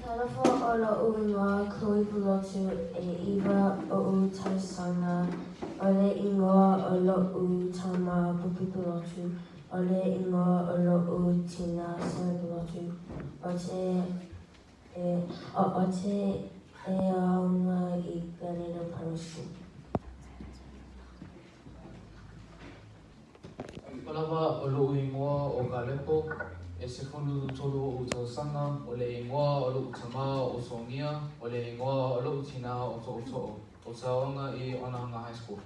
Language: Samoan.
Talofa o loʻu ingoa Chloe Pulotu e iwa oʻu tausaga o le ingoa o loʻu tama Bupi Pulotu o le ingoa o loʻu tina Sarah Pulotu o te e o te e aoga i Gleneden Primary School. Talofa o loʻu ingoa o Kalepo, e 13 oʻu tausaga, o le ingoa o loʻu tama o Sonia, o le ingoa o loʻu tina o Toʻotoʻo, o te aoga i Onehunga High School.